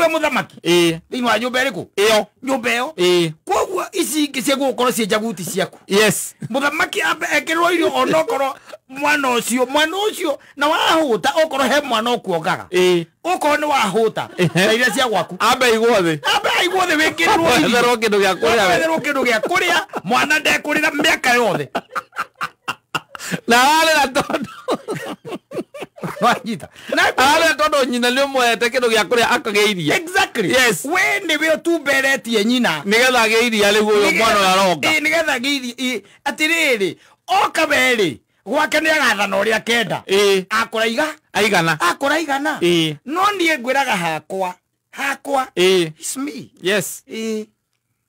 Nĩwe mũthamaki. Thĩinĩ wa nyũmba ĩrĩkũ? Ĩyo. Nyũmba ĩyo. Koguo ici ingĩ ciagũgũkorwo ciĩ njaguti ciaku. Yes. Mũthamaki ambe ekĩrwo irio onokorwo mwana ũcio na wahũta okorwo he mwana ũkuongaga. Okorwo nĩ wahũta na iria cia gwaku. Ambe aigwo thĩ. Ambe aigwo thĩ wĩkĩrĩrwo irio. Wetherwo kĩndũ gĩa kũrĩa. Wetherwo kĩndũ gĩa kũrĩa mwana ndekũrĩra mĩaka yothe. Na ararĩra tondũ wanyita. Na ararĩra tondũ nyina nĩ ũmũhete kĩndũ gĩa kũrĩa akagĩa iria. Exactly. Yes. We nĩwe ũtumberetie nyina. Nĩgetha agĩe iria rĩu ũyũ mwana ũyũ aronga. Nĩgetha agĩe iria. Atĩrĩrĩ, oka werĩ gwake nĩ agathana ũrĩa akenda. Akũra aigana. Akũra aigana. No niĩ ngwĩraga hakwa. Hakwa. It's me. Yes.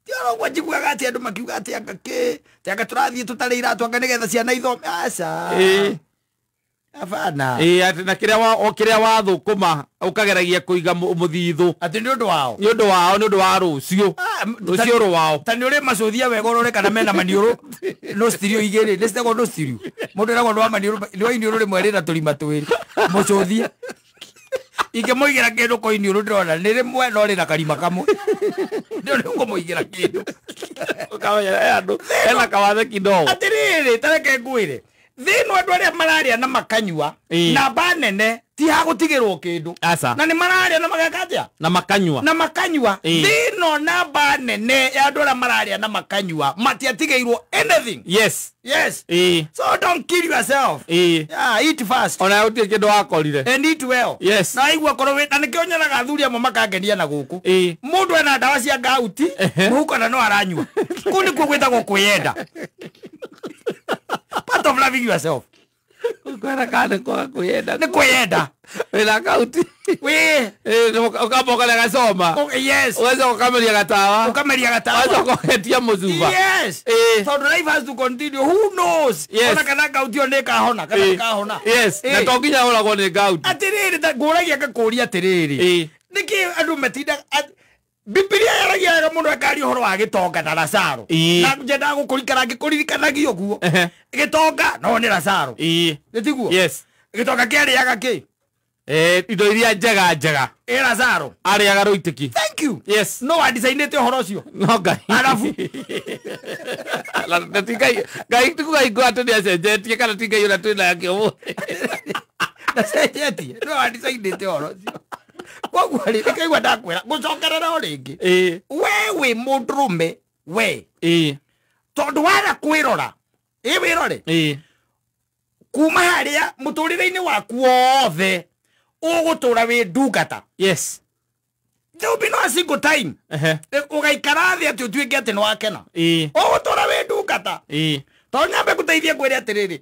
Ti oro ũguo njiguaga atĩ andũ makiuga atĩ anga kĩ, atĩ anga tũrathiĩ tũtarĩ iratũ anga nĩgetha ciana ithome. Aca. Abana. Atĩ na kĩrĩa wathũkũma ũkageragia kũiga mũthithũ. Atĩ nĩ ũndũ wao. Nĩ ũndũ wao, nĩ ũndũ wa rũciũ. Rũciũ rwao. Ta nĩ ũrĩ macũthia wega ũrore kana mena maniũrũ nostirio igĩrĩ, nĩ citagwo nostirio. Mũndũ eragwo nĩ wa maniũrũ, nĩ wa iniũrũ rĩmwe rĩna tũrima twĩrĩ. Mũcũthie. Ingĩmũigĩra kĩndũ kwa iniũrũ ndĩrona nĩ rĩmwe no rĩna karima kamwe. Ndio nĩ ũkũmũigĩra kĩndũ. Ũkamenya he andũ hena kawathe kidogo. Atĩrĩrĩ, ta reke ngwĩre. Thĩinĩ andũ arĩa mararĩa na makanyua namba nene ti ha gũtigĩrwo kĩndũ. Aca. Na nĩ mararĩa na mageka atĩa? Na makanyua. Na makanyua. Thĩinĩ namba nene ya andũ arĩa mararĩa na makanyua matiatigĩirwo anything. Yes. Yes. So don't kill yourself. Yeah, eat fast. Ona gũtirĩ kĩndũ wakorire. And eat well. Yes. Na igua korwo wĩ na nĩkĩo nyonaga athuri amwe makangenia na gũkũ. Mũndũ ena ndawa cia gauti, mũhuko na no aranyua. Kũu nĩkuo gwĩtagwo kwĩyenda. Part of loving yourself. Kwera kana kwa kwĩyenda. Nĩ kwĩyenda. Wĩna gauti. Wĩ. Ũkamba ũkarĩa gacoma. Yes. Ũgacoka ũkameria gatawa. Ũkameria gatawa. Ũgacoka ũgetia mũcuba. Yes. Tondũ life has to continue. Who knows? Yes. Ona kana gauti ĩyo nĩ ĩkahona, kana ndĩkahona. Yes. Na to nginya ũragwo nĩ gauti. Atĩrĩrĩ, ngũragia ngakũria atĩrĩrĩ. Nĩkĩ andũ matindaga Bibilia yaragia wega mũno ĩkaria ũhoro wa gĩtonga na Lazaro. Na njendaga gũkũrikana ngĩkũririkanagia ũguo. Gĩtonga no nĩ Lazaro. Nĩ tiguo? Yes. Gĩtonga kĩarĩaga kĩ? Indo iria njega njega. Lazaro. Arĩaga rũitĩki. Thank you. Yes. No wandicainĩte ũhoro ũcio. No Ngai. Arabu. Na ti Ngai, Ngai ti kuga hingo atĩ nĩ acenjetie kana ti Ngai ũrĩa twĩ nake ũmũthĩ. Ndacenjetie. No wandicainĩte ũhoro ũcio. Koguo rĩ, nĩkaigua ndakwĩra ngũcokerera o rĩngĩ. We wĩ mũndũrũme we. Tondũ waga kwĩrora. Wĩrore. Kuma harĩa mũtũrĩre-inĩ waku wothe ũgũtũra wĩ ndungata. Yes. There will be no a single time. Ũgaikara thĩ atĩ ũtuĩke atĩ nĩwakena. Ũgũtũra wĩ ndungata. Tondũ nyambe ngũteithie ngwĩre atĩrĩrĩ.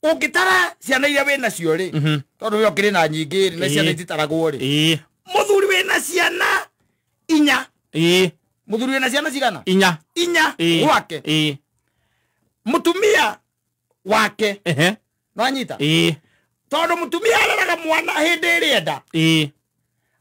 Ũngĩtara ciana iria wĩ nacio rĩ, tondũ we ũkĩrĩ na nyingĩ rĩ, na ciana ititaragwo rĩ. Mũthuri wĩ na ciana inya. Mũthuri wĩ na ciana cigana? Inya. Inya gwake. Mũtumia wake. Nĩwanyita? Tondũ mũtumia areraga mwana hĩndĩ ĩrĩa enda.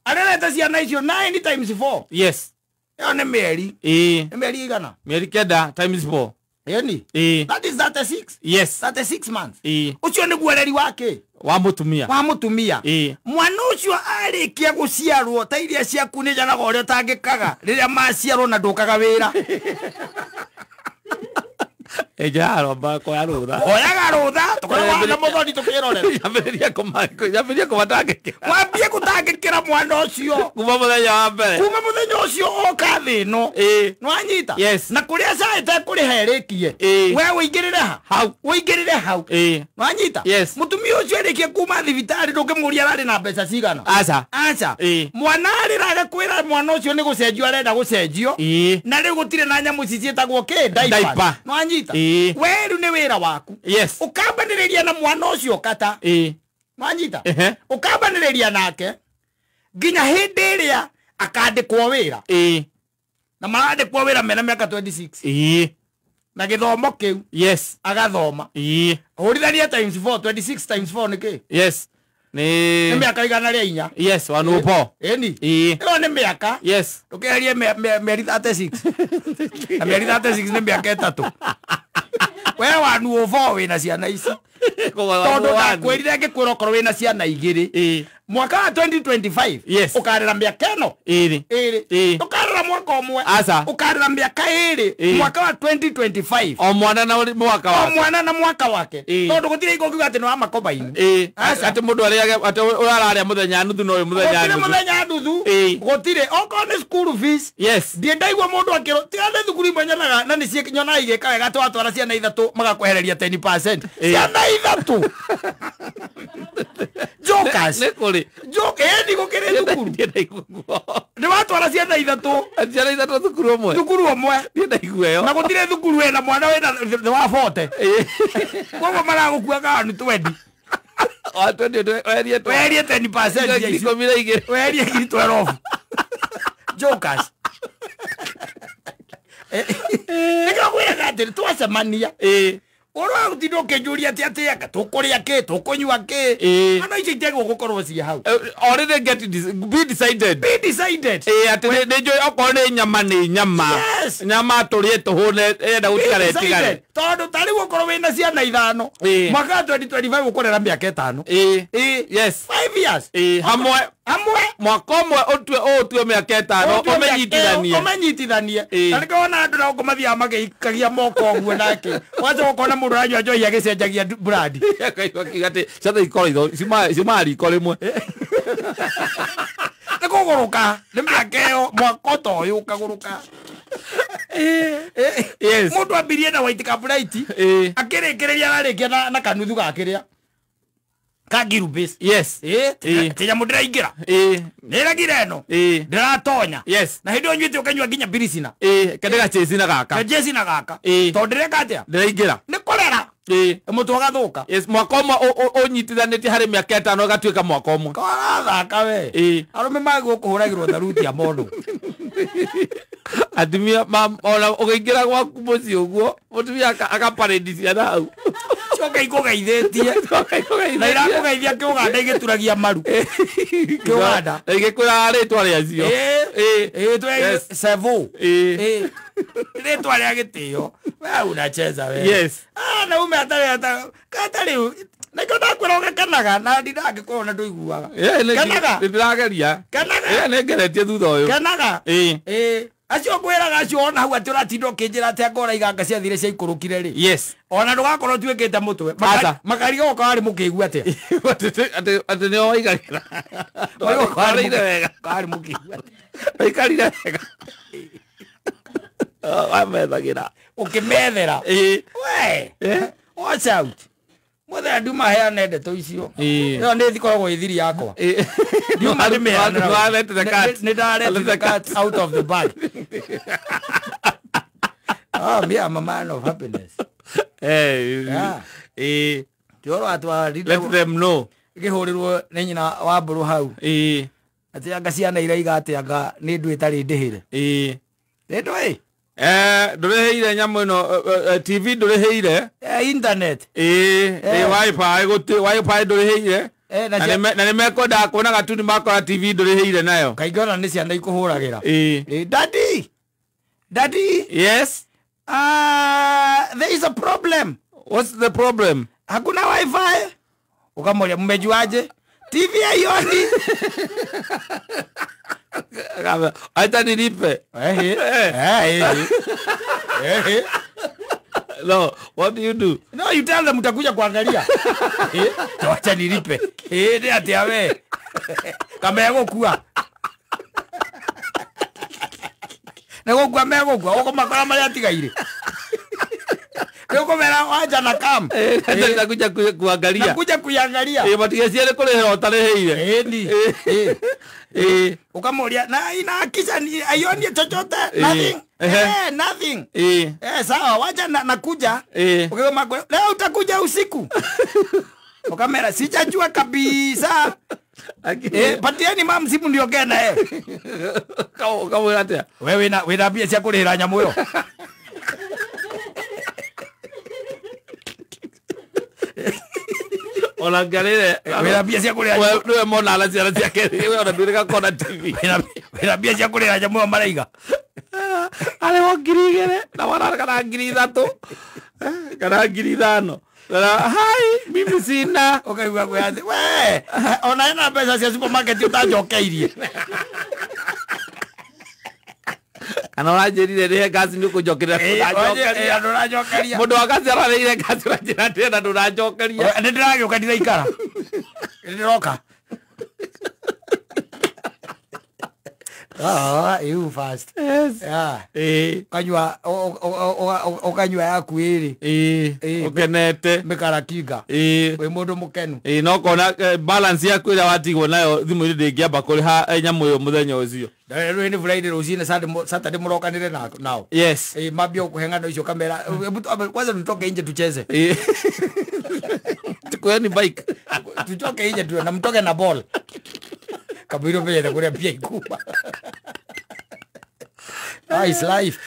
Arerete ciana icio 9 times 4. Yes. Ĩyo nĩ mĩeri. Nĩ mĩeri igana? Mĩeri 9 times 4. Ĩni. That is 36. Yes. 36 months. Ũcio nĩguo ũreri wake. Wa mũtumia. Wa mũtumia. Mwana ũcio arĩkia gũciarwo ta iria ciaku nĩ njanaga ũrĩa ũtangĩkaga rĩrĩa maciarwo na ndũkaga wĩra. Ejaro koya rũtha. Oyaga rũtha tũkoragwo na mũthoni tũkĩrorera. Nyambĩrĩria kũmatangĩkĩra. Wambie gũtangĩkĩra mwana ũcio. Kuma mũthenya wa mbere. Kuma mũthenya ũcio oka thĩ ĩno. Nĩwanyita? Yes. Na kũrĩa SHA ĩtekũrĩha ĩrĩkie. We ũingĩrĩre ha? Hau. Ũingĩrĩre hau. Nĩwanyita? Yes. Mũtumia ũcio arĩkia kuma thibitarĩ ndũngĩmũria ararĩ na mbeca cigana. Aca. Aca. Mwana arĩraga kwĩra mwana ũcio nĩ gũcenjio arenda gũcenjio. Na rĩu gũtirĩ na nyamũ ici ciĩtagwo kĩ? Diaper. Nĩwanyita? We rĩu nĩ wĩra waku. Yes. Ũkambanĩrĩria na mwana ũcio kata. Nĩwanyita? Ũkambanĩrĩria nake nginya hĩndĩ ĩrĩa akandĩkwo wĩra. Na marandĩkwo wĩra mena mĩaka 26. Na gĩthomo kĩu. Yes. Agathoma. Hũrithania times 4, 26 times 4 nĩ kĩ? Yes. Nĩ mĩaka 104. Yes, 104. Ĩni. Ĩyo nĩ mĩaka. Yes. Ndũkeherie mĩeri 36. Na mĩeri 36 nĩ mĩaka 3. We wanu ovo wina ciana ici. Tondu ndakwirire ngikwira okorwo wina ciana igiri. Mwaka wa 2025 yes. Ukarera miaka ino iri iri ukarera mwaka umwe ukarera miaka iri mwaka wa 2025 o mwana na mwaka wake o mwana na mwaka wake tondu gutire iko kiuga ati no amakobaini ati mundu ariage ati urararia muthenya nuthu no muthenya nuthu muthenya nuthu gutire okorwo ni school fees yes ndie ndaigua mundu akiro tigane thukuru imwe nyonaga na ni nyonaga igika wega twatwara ciana ithatu magakwehereria 10% ciana ithatu jokers joke ni gukire thukuru ni watwara ciana ithatu ciana ithatu thukuru umwe thukuru umwe ndaigua yo na gutire thukuru ena mwana wena wa 40 koguo maragukua ka 20 wa 20 werie werie 10% werie 12 jokers nikakwira ati twacemania oro utindo kinjuria ati ati aka tukuria ki tukunywa ki ana ici itegwo gukorwo cia hau already get be decided be decided ati ni njui okorwo ni nyama ni nyama yes. Nyama turie tuhune enda gutigare tigare tondu tari gukorwo wina ciana ithano mwaka 2025 ukorera miaka itano yes 5 years hamwe hamwe mwaka umwe utue utue miaka itano umenyitithanie umenyitithanie na nikona andu nao mathiaga magĩikagia moko ũguo nake wacha ukona mũndũ aranyua njohi agĩcenjagia brand akaigua akiuga atĩ ciana ikorwo itho ciumaga riko rĩmwe nĩ kũgũrũka nĩ mĩaka ĩyo mwaka ta ũyũ ũkagũrũka yes mũndũ ambirie na white cup light akĩrĩkĩrĩria ararĩkia na kanuthu gakĩrĩa kagiru base yes tinya mundu ndiraingira niragira eno ndiratonya yes na hindi nyuite ukanyua nginya birisina kende gachezi na gaka gachezi na gaka to ndireka atia ndiraingira ni korera mutu agathuka yes mwaka umwe unyitithanitie hari miaka itano gatuika mwaka umwe karathaka we arume magwo kuhuragirwo tharuti ya mono atumia ona ugiingira gwaku mucii uguo mutumia akaparedi ciana hau coka ikugeithitie na irakugeithia kiuganda igituragia maru kiuganda igikwira ritwa riacio twe sevo ritwa ria gitio we unacheza we yes na ume atari katari niko ndakwira ugakanaga na ndindangikorwo na nduiguaga kenaga ndirageria kenaga ningeretie thutha uyu kenaga acio ngwiraga acio ona hau ati uratinda ukinjira ati angora iganga ciathire ciaikurukire ri yes ona ndugakorwo tuikite mutwe makariga goka ari mukiigua atia ati nio waigagira waikarire wega ari mukiigua waikarire wega wamethagira ukimethera we watch out mothe nduma heane ndeto icio ĩyo nĩ thikoragwo ithiri yakwa nduma ndĩmĩheanĩra nĩ ndarete the cat out of the bag. Oh, me I'm a man of happiness. Tioro atwa let them know ngĩhũrĩrwo nĩ nyina wa mbũrũ hau atĩ anga ciana iraiga atĩ anga nĩ ndũ ĩtarĩ ndĩhĩre nĩ ndũ ndũrĩhĩire nyamũ ĩno TV ndũrĩhĩire internet wifi gũtirĩ wifi ndũrĩhĩire na nĩ mekwendaga kuona gatuni makora TV ndũrĩhĩire nayo kaingĩ ona nĩ ciana ikũhũragĩra daddy daddy yes there is a problem. What's the problem? Hakuna wifi. Ukamwambia mmejuaje? TV haioni. Acha nilipe. No, what do you do? No, you tell them utakuja kuangalia. Acha nilipe. Ni atia we. Kama yagokua. Nagokua megokua ukomakora maria atigaire. Nĩũkũmera wanja na kam. Nakuja kuangalia. Nakuja kuangalia. Matigeciere kũrĩhĩra ũtarĩhĩire. Ĩni. Ukamuria na inahakisha aioni chochote nothing. Nothing. Sawa wacha nakuja. Ukisema leo utakuja usiku. Ukamera sijajua kabisa. Patieni mam simu niongee na yeye. Kamwĩra atĩa? Wewe wĩna mbia cia kũrĩhĩra nyamũ ĩyo. Ona ngarire wĩna mbia cia kũrĩhĩra nyamũ nĩwe mona ala ciana ciake we ona ndũrĩga kona TV wĩna mbia cia kũrĩhĩra nyamũ ĩyo maraiga. Arĩhwo 2,000 na mwana kana 3,000 kana 5,000. Hai, mimi sina. Ũkaigua kwĩ atĩ we ona ena mbeca cia supermarket ũtanjokeirie. Kana ũranjĩrire rĩhe ngaci nĩ ũkũnjokerera ndũranjokeria. Ndũranjokeria. Mũndũ wa ngaci ararĩire ngaci ũranjĩra ndĩrenda ndũranjokeria. Nĩ ndĩragĩũka ndiraikara. Nĩ ndĩroka. Ah, you fast. Yes. Yeah. Eh. Ukanyua ukanyua yaku iri. Eh. Ukenete. Mikarakinga. Eh. Wi mundu mukenu. Eh, no kona balance yaku ira watigwo nayo thimu ndingiamba kuriha nyamu iyo muthenya ucio. Rĩu nĩ Friday rũcinĩ Saturday mũrokanĩre nao. Yes. Eh, mambia ũkũhe ng'ano icio kamera. Kwanza tutoke nje tucheze. Eh. Tukueni bike. Tutoke nje tu na mtoke na ball. Kabiro mbele kuria pia ikuma. Nice life.